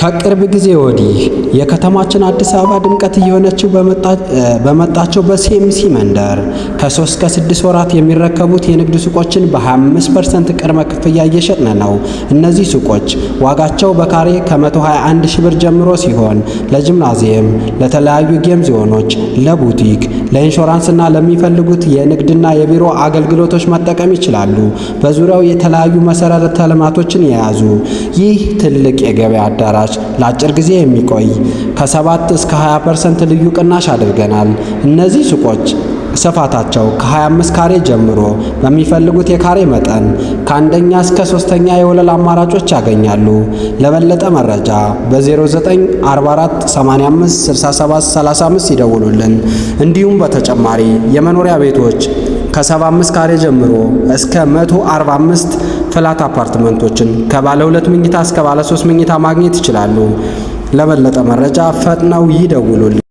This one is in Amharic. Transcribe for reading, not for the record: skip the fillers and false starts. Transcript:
ከቅርብ ጊዜ ወዲህ የከተማችን አዲስ አበባ ድምቀት እየሆነችው በመጣቸው በሲኤምሲ መንደር ከ3 እስከ 6 ወራት የሚረከቡት የንግድ ሱቆችን በ25% ቅድመ ክፍያ እየሸጥን ነው። እነዚህ ሱቆች ዋጋቸው በካሬ ከ121 ሺህ ብር ጀምሮ ሲሆን ለጂምናዚየም፣ ለተለያዩ game zone ኦች፣ ለቡቲክ፣ ለኢንሹራንስ እና ለሚፈልጉት የንግድና የቢሮ አገልግሎቶች መጠቀም ይችላሉ። በዙሪያው የተለያዩ መሰረተ ልማቶችን የያዙ ይህ ትልቅ የገበያ አዳራሽ ለአጭር ጊዜ የሚቆይ ከ7 እስከ 20% ልዩ ቅናሽ አድርገናል። እነዚህ ሱቆች ስፋታቸው ከ25 ካሬ ጀምሮ በሚፈልጉት የካሬ መጠን ከአንደኛ እስከ ሶስተኛ የወለል አማራጮች ያገኛሉ። ለበለጠ መረጃ በ0944 85 67 35 ይደውሉልን። እንዲሁም በተጨማሪ የመኖሪያ ቤቶች ከ75 ካሬ ጀምሮ እስከ 145 flat አፓርትመንቶችን ከባለ 2 መኝታ እስከ ባለ 3 መኝታ ማግኘት ይችላሉ። ለበለጠ መረጃ ፈጥነው ይደውሉልን።